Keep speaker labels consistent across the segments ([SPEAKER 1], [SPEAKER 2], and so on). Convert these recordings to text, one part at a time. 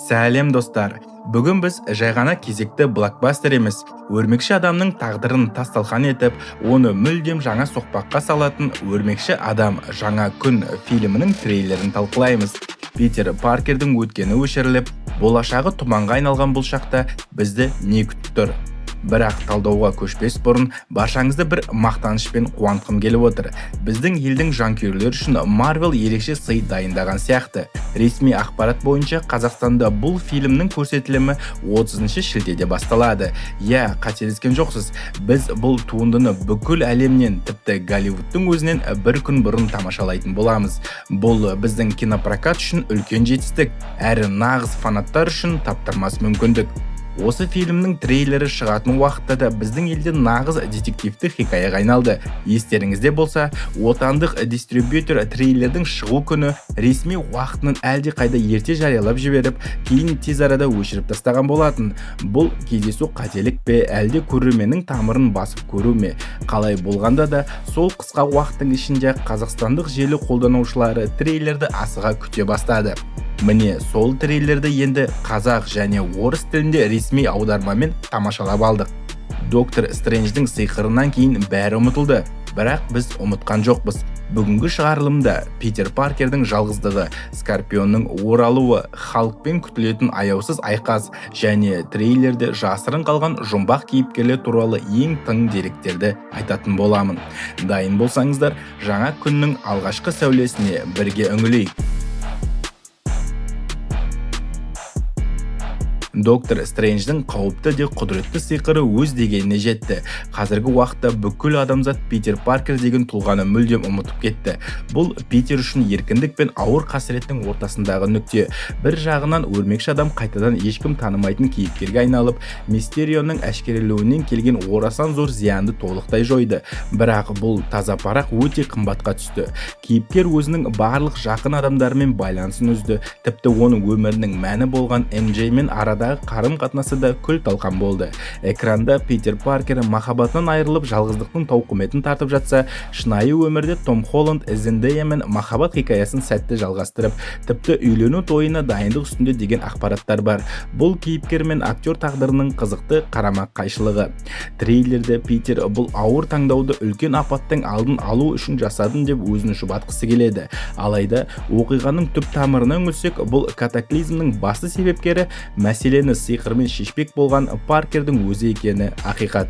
[SPEAKER 1] Сәлем, достар! Бүгін біз жай ғана кезекті блокбастер емес, өрмекші адамның тағдырын тас-талқан етіп, оны мүлдем жаңа соқпаққа салатын «Өрмекші адам: Жаңа күн» фильмінің трейлерін талқылаймыз. Питер Паркердің өткені өшіріліп, болашағы тұманға айналған бұл шақта бізді не күтіп тұр? Бірақ талдауға көшпес бұрын баршаңызды бір мақтанышпен қуантқым келіп отыр. Біздің елдің жанкүйерлері үшін Марвел ерекше сый дайындаған сияқты. Ресми ақпарат бойынша, Қазақстанда бұл фильмнің көрсетілімі 30 шілдеде басталады. Иә, қателескен жоқсыз. Біз бұл туындыны бүкіл әлемнен, тіпті Голливудтың өзінен бір күн бұрын тамашалайтын боламыз. Бұл біздің кинопрокат үшін үлкен жетістік, әрі нағыз фанаттар үшін таптырмас мүмкіндік. Осы фильмнің трейлері шығатын уақытта да біздің елде нағыз детективті хикаяға айналды. Естеріңізде болса, отандық дистрибьютор трейлердің шығу күні ресми уақытынан әлде қайда ерте жариялап жіберіп, кейін тез арада өшіріп тастаған болатын. Бұл кездейсоқ қателік пе, әлде көрерменнің тамырын басып көру ме? Қалай болғанда да, сол қысқа уақыттың ішінде қазақстандық желі қолданушылары трейлерді асыға күте бастады. Міне, сол трейлерді енді қазақ және орыс тілінде ресми аудармамен тамашалап алдық. Доктор Стрэндждің сиқырынан кейін бәрі ұмытылды, бірақ біз ұмытқан жоқпыз. Бүгінгі шығарылымда Питер Паркердің жалғыздығы, Скорпионның оралуы, Халкпен күтілетін аяусыз айқас және трейлерде жасырын қалған жұмбақ кейіпкерлер туралы ең тың деректерді айтатын боламын. Дайын болсаңыздар, жаңа күннің алғашқы сәулесіне бірге үңілейік. Доктор Стрэндждің қауіпті де құдіретті сиқыры өз дегеніне жетті. Қазіргі уақытта бүкіл адамзат Питер Паркер деген тұлғаны мүлдем ұмытып кетті. Бұл Питер үшін еркіндік пен ауыр қасіреттің ортасындағы нүкте. Бір жағынан, өрмекші адам қайтадан ешкім танымайтын кейіпкерге айналып, Мистерионың әшкерелеуінен келген орасан зор зиянды толықтай жойды. Бірақ бұл таза парақ өте қымбатқа түсті. Кейіпкер өзінің барлық жақын адамдарымен байланысын үзді, тіпті оның өмірінің мәні болған МJ мен арада қарым-қатынасы да күл талқан болды. Экранда Питер Паркер махаббатынан айырылып, жалғыздықтың тауқыметін тартып жатса, шынайы өмірде Том Холланд Зендаямен махаббат хикаясын сәтті жалғастырып, тіпті үйлену тойына дайындық үстінде деген ақпараттар бар. Бұл кейіпкер мен актер тағдырының қызықты қарама-қайшылығы. Трейлерде Питер бұл ауыр таңдауды үлкен апаттың алдын алу үшін жасадым деп өзін жұбатқысы келеді. Алайда оқиғаның түп тамырына үңілсек, бұл катаклизмнің басты себепкері мәселені сиқырмен шешпек болған Паркердің өзі екені ақиқат.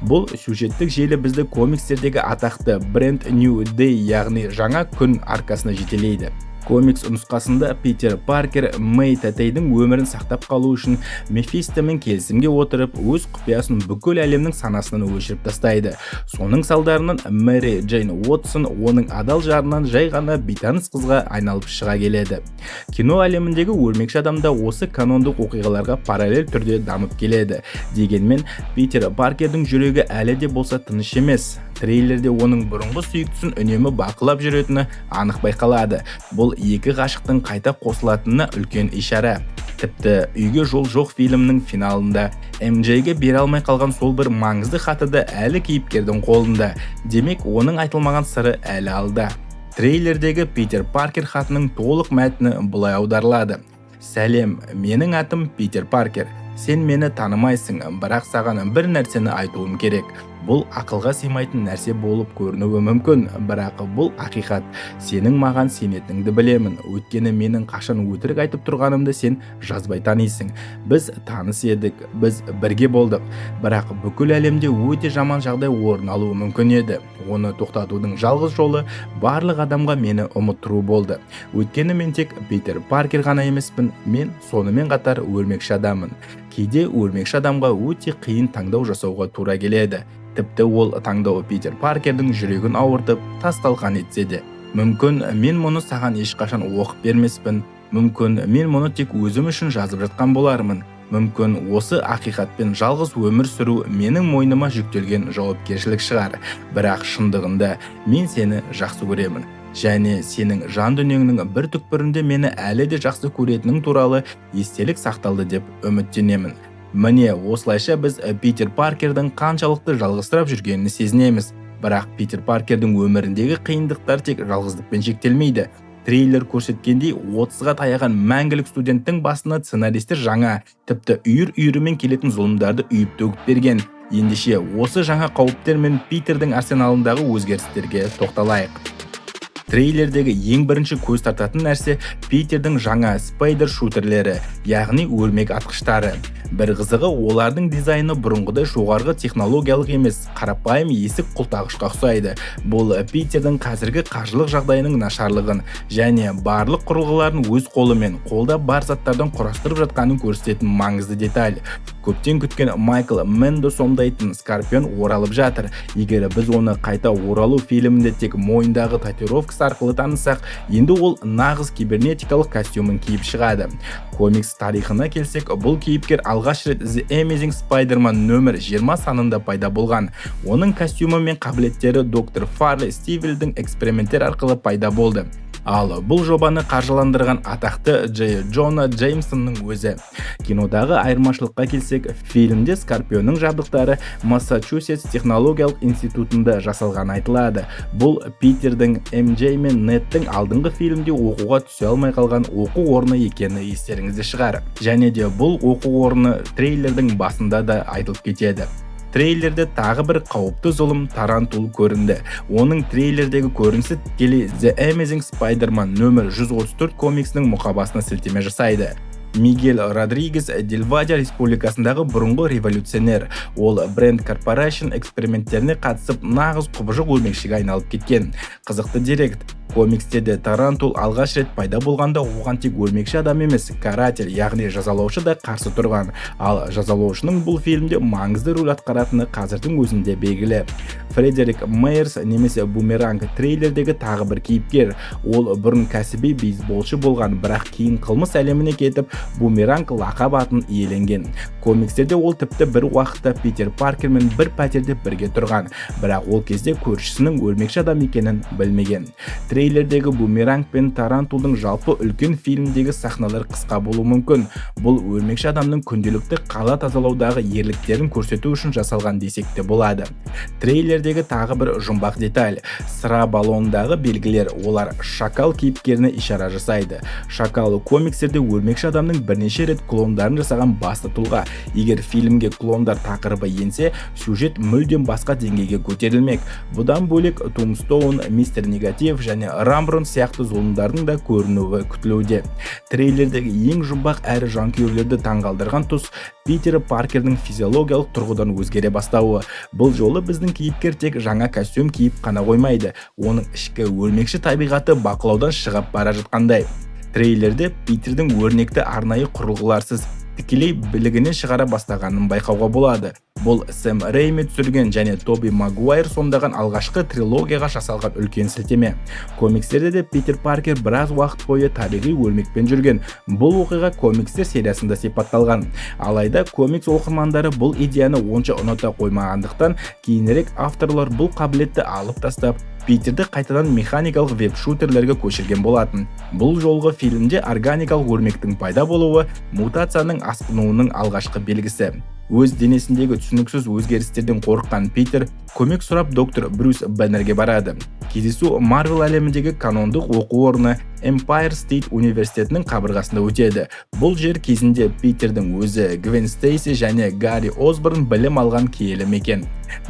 [SPEAKER 1] Бұл сюжеттік желі бізді комикстердегі атақты Brand New Day, яғни жаңа күн аркасына жетелейді. Комикс нұсқасында Питер Паркер Мэй тәтейдің өмірін сақтап қалу үшін Мефистомен келісімге отырып, өз құпиясын бүкіл әлемнің санасынан өшіріп тастайды. Соның салдарынан Мэри Джейн Уотсон оның адал жарынан жай ғана бейтаныс қызға айналып шыға келеді. Кино әлеміндегі өрмекші адам да осы канондық оқиғаларға параллель түрде дамып келеді. Дегенмен Питер Паркердің жүрегі әлі де болса тыныш емес. Трейлерде оның бұрынғы сүйіктісін үнемі бақылап жүретіні анық байқалады. Бұл екі ғашықтың қайта қосылатынына үлкен ишара. Тіпті «Үйге жол жоқ» фильмнің финалында МЖ-ге бере алмай қалған сол бір маңызды хаты да әлі кейіпкердің қолында. Демек, оның айтылмаған сыры әлі алда. Трейлердегі Питер Паркер хатының толық мәтіні былай аударылады: «Сәлем, менің атым Питер Паркер. Сен мені танымайсың, бірақ саған бір нәрсені айтуым керек. Бұл ақылға сыймайтын нәрсе болып көрінуі мүмкін, бірақ бұл ақиқат. Сенің маған сенетініңді білемін, өйткені менің қашан өтірік айтып тұрғанымды сен жазбай танисың. Біз таныс едік, біз бірге болдық, бірақ бүкіл әлемде өте жаман жағдай орын алуы мүмкін еді. Оны тоқтатудың жалғыз жолы барлық адамға мені ұмыттыру болды. Өйткені мен тек Питер Паркер ғана емеспін, мен сонымен қатар өрмекші адаммын. Кейде өрмекші адамға өте қиын таңдау жасауға тура келеді, тіпті ол таңдау Питер Паркердің жүрегін ауыртып, тас талқан етсе де. Мүмкін, мен мұны саған ешқашан оқып бермеспін. Мүмкін, мен мұны тек өзім үшін жазып жатқан болармын. Мүмкін, осы ақиқатпен жалғыз өмір сүру менің мойныма жүктелген жауапкершілік шығар. Бірақ шындығында мен сені жақсы көремін және сенің жан дүниеңнің бір түкпірінде мені әлі де жақсы көретінің туралы естелік сақталды деп үміттенемін». Міне, осылайша біз Питер Паркердің қаншалықты жалғызсырап жүргенін сезінеміз. Бірақ Питер Паркердің өміріндегі қиындықтар тек жалғыздықпен шектелмейді. Трейлер көрсеткендей, 30-ға таяған мәңгілік студенттің басына сценаристер жаңа, тіпті үйір-үйірімен келетін зұлымдарды үйіп төгіп берген. Ендеше, осы жаңа қауіптер мен Питердің арсеналындағы өзгерістерге тоқталайық. Трейлердегі ең бірінші көз тартатын нәрсе – Питердің жаңа спайдер шутерлері, яғни өрмек атқыштары. Бір қызығы, олардың дизайны бұрынғыдай жоғарғы технологиялық емес, қарапайым есік құлыптағышқа ұқсайды. Бұл Питердің қазіргі қаржылық жағдайының нашарлығын және барлық құрылғыларын өз қолымен, қолда бар заттардан құрастырып жатқанын көрсететін маңызды деталь. Көптен күткен Майкл Мэндо сомдайтын Скорпион оралып жатыр. Егер біз оны «Қайта оралу» фильмінде тек мойнындағы татуировкасы арқылы танысақ, енді ол нағыз кибернетикалық костюмін киіп шығады. Комикс тарихына келсек, бұл кейіпкер алғаш рет The Amazing Spider-Man нөмір 20 санында пайда болған. Оның костюмі мен қабілеттері доктор Фарли Стивелдің эксперименттер арқылы пайда болды. Ал бұл жобаны қаржыландырған атақты Джей Джона Джеймсонның өзі. Кинодағы айырмашылыққа келсек, фильмде Скорпионның жабдықтары Массачусетс технологиялық институтында жасалғаны айтылады. Бұл Питердің, МЖ мен Недтің алдыңғы фильмде оқуға түсе алмай қалған оқу орны екені естеріңізде шығар. Және де бұл оқу орны трейлердің басында да айтылып кетеді. Трейлерде тағы бір қауіпті зұлым – Тарантул көрінді. Оның трейлердегі көрінісі тікелей The Amazing Spider-Man нөмір 134 комиксінің мұқабасына сілтеме жасайды. Мигель Родригес – Дельвадия Республикасындағы бұрынғы революционер. Ол Бренд Корпорейшн эксперименттеріне қатысып, нағыз құбыжық өрмекшіге айналып кеткен. Қызықты дерект: комикстерде Тарантул алғаш рет пайда болғанда, оған тек өрмекші адам емес, каратель, яғни жазалаушы да қарсы тұрған. Ал жазалаушының бұл фильмде маңызды рөл атқаратыны қазірдің өзінде белгілі. Фредерик Мейерс немесе Бумеранг – трейлердегі тағы бір кейіпкер. Ол бұрын кәсіби бейсболшы болған, бірақ кейін қылмыс әлеміне кетіп, Бумеранг лақап атын иеленген. Комикстерде ол тіпті бір уақытта Питер Паркермен бір пәтерде бірге тұрған, бірақ ол кезде көршісінің өрмекші адам екенін білмеген. Трейлердегі Бумеранг пен Тарантулдың жалпы үлкен фильмдегі сахналар қысқа болуы мүмкін. Бұл өрмекші адамның күнделікті қала тазалаудағы ерліктерін көрсету үшін жасалған десек те болады. Трейлердегі тағы бір жұмбақ деталь – сыра баллондағы белгілер. Олар Шакал кейіпкеріне ишара жасайды. Шакал – комикстерде өрмекші адамның бірнеше рет клондарын жасаған басты тұлға. Егер фильмге клондар тақырыбы енсе, сюжет мүлдем басқа деңгейге көтерілмек. Бұдан бөлек, Тумстоун, Мистер Негатив және Рамрон сияқты зұлымдардың да көрінуі күтілуде. Трейлердегі ең жұмбақ әрі жанкүйерлерді таңғалдырған тұс – Питер Паркердің физиологиялық тұрғыдан өзгере бастауы. Бұл жолы біздің кейіпкер тек жаңа костюм киіп қана қоймайды, оның ішкі өрмекші табиғаты бақылаудан шығып бара жатқандай. Трейлерде Питердің өрнекті арнайы құрылғыларсыз тікелей білігінен шығара бастағанын байқауға болады. Бұл Сэм Рейми түсірген және Тоби Магуайр сомдаған алғашқы трилогияға жасалған үлкен сілтеме. Комикстерде де Питер Паркер біраз уақыт бойы табиғи өрмекпен жүрген. Бұл оқиға комикстер сериясында сипатталған. Алайда комикс оқырмандары бұл идеяны онша ұната қоймағандықтан, кейінірек авторлар бұл қабілетті алып тастап, Питерді қайтадан механикалық веб-шутерлерге көшірген болатын. Бұл жолғы фильмде органикалық өрмектің пайда болуы – мутацияның асқынуының алғашқы белгісі. Өз денесіндегі түсініксіз өзгерістерден қорыққан Питер көмек сұрап доктор Брюс Беннерге барады. Кездесу Марвел әлеміндегі канондық оқу орны – Empire State университетінің қабырғасында өтеді. Бұл жер кезінде Питердің өзі, Гвен Стейси және Гарри Осборн білім алған киелі мекен.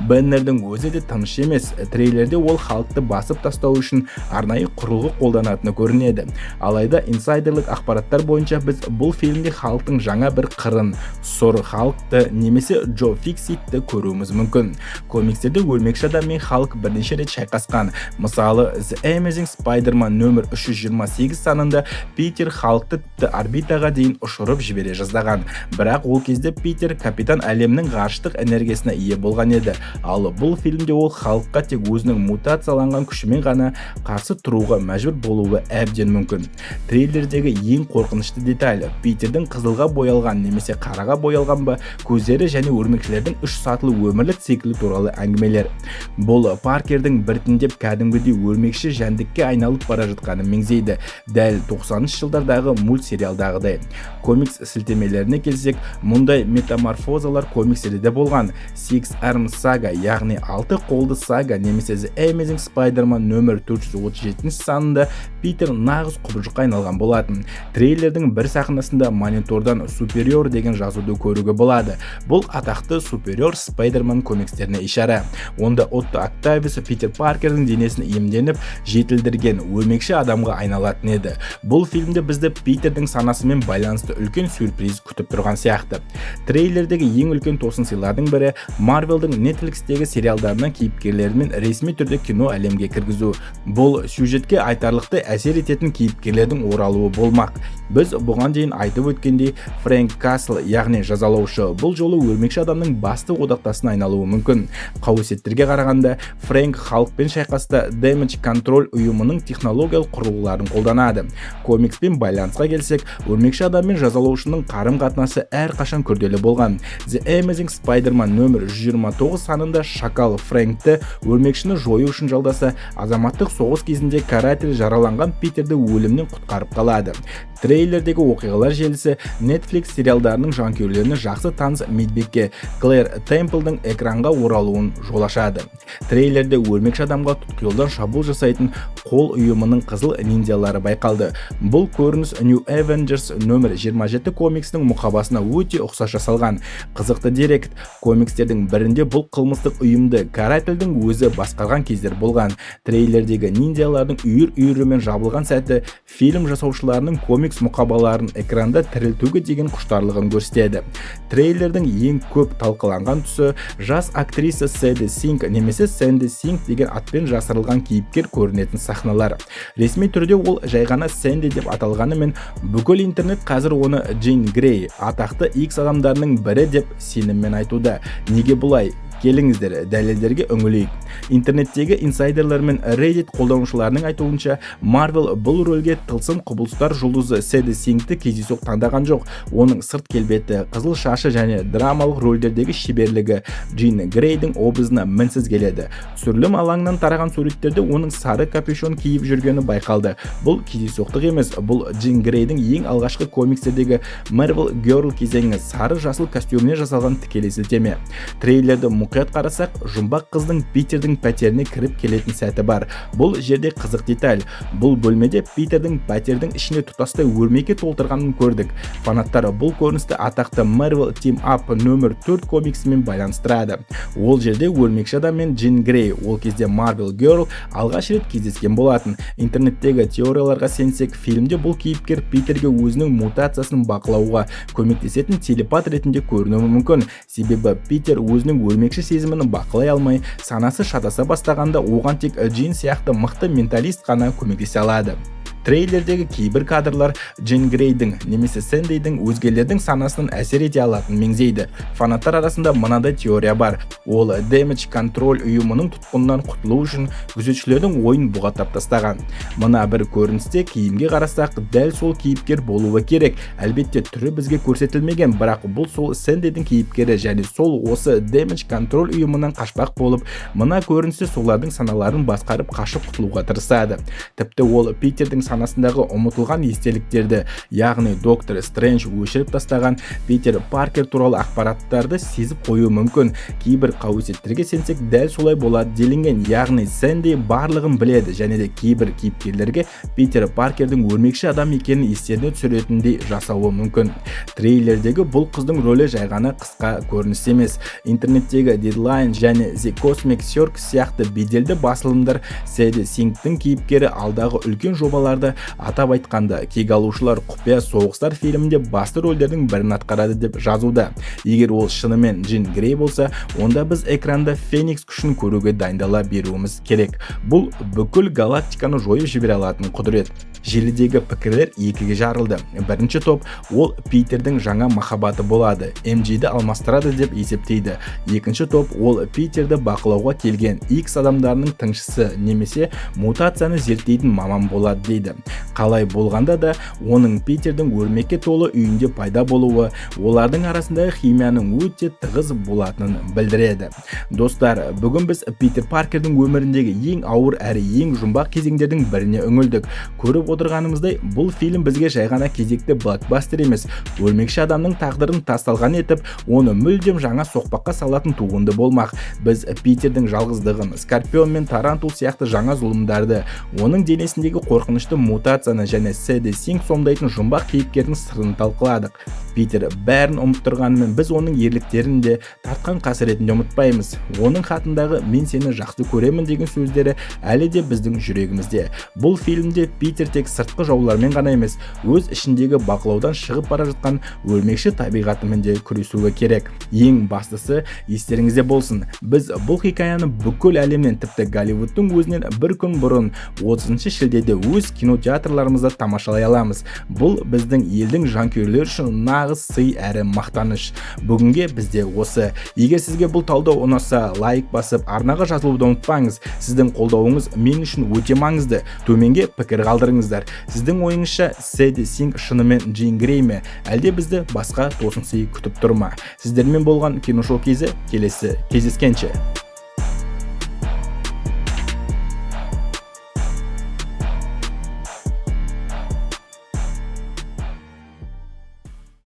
[SPEAKER 1] Беннердің өзі де тыныш емес. Трейлерде ол Халкты басып тастау үшін арнайы құрылғы қолданатыны көрінеді. Алайда инсайдерлік ақпараттар бойынша, біз бұл фильмде Халктың жаңа бір қырын – сұр Халкты немесе Джо Фикситті көруіміз мүмкін. Комикстерде өрмекші адам мен Халк бірнеше рет шайқасқан. Мысалы, The Amazing Spider-Man нөмір 328 санында Питер Халкты тіпті орбитаға дейін ұшырып жібере жаздаған. Бірақ ол кезде Питер капитан әлемнің ғарыштық энергиясына ие болған еді. Ал бұл фильмде ол Халкқа тек өзінің мутацияланған күшімен ғана қарсы тұруға мәжбүр болуы әбден мүмкін. Трейлердегі ең қорқынышты деталь – Питердің қызылға боялған немесе қараға боялған ба көздері және өрмекшілердің үш сатылы өмірлік циклі туралы әңгімелер. Бұл Паркердің біртіндеп кәдімгі кәдімгідей өрмекші жәндікке айналып бара жатқанын меңзейді, дәл 90 жылдардағы мультсериалдағыдай. Комикс сілтемелеріне келсек, мұндай метаморфозалар комикстерде де болған. Six Arm Saga, яғни алты қолды сага немесе The Amazing Spider-Man нөмір 437 санында Питер нағыз құбыжыққа айналған болатын. Трейлердің бір сахнасында монитордан «Superior» деген жазуды көруге болады. Бұл атақты Superior Spider-Man комикстеріне ишара. Онда Отто Октавиус Питер Паркердің денесін иемденіп, жетілдірген өрмекші адамға айналатын еді. Бұл фильмде бізді Питердің санасымен байланысты үлкен сюрприз күтіп тұрған сияқты. Трейлердегі ең үлкен тосын сыйлардың бірі — Марвелдің Netflixтегі сериалдарынан кейіпкерлерімен ресми түрде кино әлемге кіргізу. Бұл сюжетке айтарлықтай әсер ететін кейіпкерлердің оралуы болмақ. Біз бұған дейін айтып өткендей, Фрэнк Касл, яғни жазалаушы, бұл жолы өрмекші адамның басты одақтасына айналуы мүмкін. Қауесеттерге қарағанда, Фрэнк Халкпен шайқаста Damage Control ұйымының технологиялық құрылғыларын қолданады. Комикспен байланысқа келсек, өрмекші адам мен жазалаушының қарым қатынасы әрқашан күрделі болған. The Amazing Spider-Man нөмір 129 санында Шакал Фрэнкті өрмекшіні жою үшін жалдаса, азаматтық соғыс кезінде каратель жараланған Питерді өлімнен құтқарып қалады. Трейлердегі оқиғалар желісі Netflix сериалдарының жанкүйерлеріне жақсы таныс медбике Клэр Темплдың экранға оралуын жол ашады. Трейлерде өрмекші адамға тұтқиылдан шабуыл жасайтын қол ұйымының қызыл ниндзялары байқалды. Бұл көрініс New Avengers нөмір 27 комиксінің мұқабасына өте ұқсас жасалған. Қызықты дерек: комикстердің бірінде бұл қылмыстық ұйымды карательдің өзі басқарған кездер болған. Трейлердегі ниндзялардың үйір-үйірімен жабылған сәті фильм жасаушыларының комикс мұқабаларын экранда тірілтуге деген құштарлығын көрсетеді. Трейлердің ең көп талқыланған тұсы — жас актриса Сэди Синк немесе Сэнди Синк деген атпен жасырылған кейіпкер көрінетін сахналар. Ресми түрде ол жай ғана Сэнди деп аталғанымен, бүкіл интернет қазір оны Джин Грей, атақты X адамдарының бірі деп сеніммен айтуда. Неге бұлай? Келіңіздер, дәлелдерге үңілейік. Интернеттегі инсайдерлер мен Reddit қолданушыларының айтуынша, Marvel бұл рөлге тылсым құбылыстар жұлдызы Сэди Синкті кездейсоқ таңдаған жоқ. Оның сырт келбеті, қызыл шашы және драмалық рөлдердегі шеберлігі Джин Грейдің образына мінсіз келеді. Түсірілім алаңынан тараған суреттерде оның сары капюшон киіп жүргені байқалды. Бұл кездейсоқтық емес, бұл Джин Грейдің ең алғашқы комикстердегі Marvel Girl кезеңі сары жасыл костюміне жасалған тікелей сілтеме. Трейлерді мұқият қарасақ, жұмбақ қыздың Питердің пәтеріне кіріп келетін сәті бар. Бұл жерде қызық деталь: бұл бөлмеде Питердің пәтердің ішіне тұтастай өрмеке толтырғанын көрдік. Фанаттар бұл көріністі атақты Marvel Team Up нөмір 4 комиксімен байланыстырады. Ол жерде өрмекші адам мен Джин Грей, ол кезде Marvel Girl, алғаш рет кездескен болатын. Интернеттегі теорияларға сенсек, фильмде бұл кейіпкер Питерге өзінің мутациясын бақылауға көмектесетін телепат ретінде көрінуі мүмкін, себебі Питер өзінің өрмекші сезімін бақылай алмай, санасы шатаса бастағанда, оған тек Джин сияқты мықты менталист қана көмектесе алады. Трейлердегі кейбір кадрлар Джин Грейдің немесе Сэндидің өзгелердің санасынан әсер ете алатынын меңзейді. Фанаттар арасында мынадай теория бар: ол Damage Control ұйымының тұтқынынан құтылу үшін күзетшілердің ойын бұғаттап тастаған. Мына бір көріністе киімге қарасақ, дәл сол кейіпкер болуы керек. Әлбетте, түрі бізге көрсетілмеген, бірақ бұл сол Сэндидің кейіпкері және сол осы Damage Control ұйымынан қашпақ болып, мына көріністе солардың саналарын басқарып, қашып құтылуға тырысады. Тіпті ол Питердің санасындағы ұмытылған естеліктерді, яғни доктор Стрэндж өшіріп тастаған Питер Паркер туралы ақпараттарды сезіп қоюы мүмкін. Кейбір қауесеттерге сенсек, дәл солай болады делінген, яғни Сэнди барлығын біледі және де кейбір кейіпкерлерге Питер Паркердің өрмекші адам екенін естеріне түсіретіндей жасауы мүмкін. Трейлердегі бұл қыздың рөлі жай ғана қысқа көрініс емес. Интернеттегі Deadline және The Cosmic Circus сияқты беделді басылымдар Сэди Синктің кейіпкері алдағы үлкен жобаларда, атап айтқанда, «Кек алушылар: құпия соғыстар» фильмінде басты рөлдердің бірін атқарады деп жазуда. Егер ол шынымен Джин Грей болса, онда біз экранда Феникс күшін көруге дайындала беруіміз керек. Бұл бүкіл галактиканы жойып жібере алатын құдірет. Желідегі пікірлер екіге жарылды. Бірінші топ ол Питердің жаңа махаббаты болады, МДжді алмастырады деп есептейді. Екінші топ ол Питерді бақылауға келген X адамдарының тыңшысы немесе мутацияны зерттейтін маман болады дейді. көрінеді. Қалай болғанда да, оның Питердің өрмекке толы үйінде пайда болуы олардың арасындағы химияның өте тығыз болатынын білдіреді. Достар, бүгін біз Питер Паркердің өміріндегі ең ауыр әрі ең жұмбақ кезеңдердің біріне үңілдік. Көріп отырғанымыздай, бұл фильм бізге жай ғана кезекті блокбастер емес, өрмекші адамның тағдырын тасталған етіп, оны мүлдем жаңа соқпаққа салатын туынды болмақ. Біз Питердің жалғыздығын, Скорпион мен Тарантул сияқты жаңа зұлымдарды, оның денесіндегі қорқынышты мутацияны және Сэдди Синк сомдайтын жұмбақ кейіпкердің сырын талқыладық. Питер бәрін ұмыттырғанымен, біз оның ерліктерін де, тартқан қасіретін де ұмытпаймыз. Оның хатындағы «Мен сені жақсы көремін» деген сөздері әлі де біздің жүрегімізде. Бұл фильмде Питер тек сыртқы жаулармен ғана емес, өз ішіндегі бақылаудан шығып бара жатқан өрмекші табиғатымен де күресуі керек. Ең бастысы, естеріңізде болсын, біз бұл хикаяны бүкіл әлемнен, тіпті Голливудтың өзінен бір күн бұрын, 30 шілдеде өз кинотеатрларымызда тамашалай аламыз. Бұл біздің елдің жанкүйерлері үшін нағыз сый әрі мақтаныш. Бүгінге бізде осы. Егер сізге бұл талдау ұнаса, лайк басып, арнаға жазылуды ұмытпаңыз. Сіздің қолдауыңыз мен үшін өте маңызды. Төменге пікір қалдырыңыздар. Сіздің ойыңызша, Сэдди Синк шынымен Джин Грей ме, әлде бізді басқа тосын сый күтіп тұр ма? Сіздермен болған Киношоу Кезі. Келесі кездескенше!